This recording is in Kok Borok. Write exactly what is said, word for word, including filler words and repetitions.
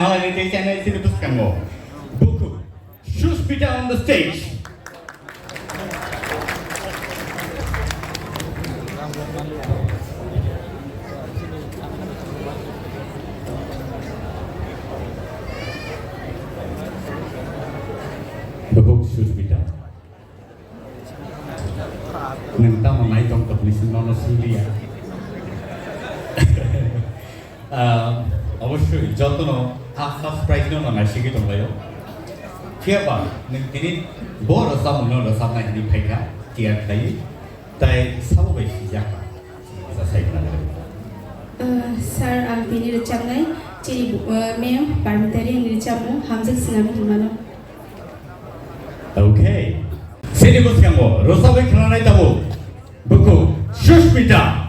Ang ni tei channel sini bwskango. Buku Sushmita on the stage. Buku Sushmita. Nwng tamo nai tong tong ni sing nono sing liya. Ah, obosoi jotono a first prize no nai sigwi tong laio. Phiya ba nwng tini bo rwchapmung no rwchapnai hwnwi phaikha tiyar khlaiwi tai sabo bai sijak. Sa sai khna. Uh, sir, ang tini rwchapnai chini uh, ma'am Parmita Rey ni rwchapmung Hamjak Sinami hwnmano. Okay. Sini bwskango rwchapwi khwnanai tabuk. Buku Sushmita.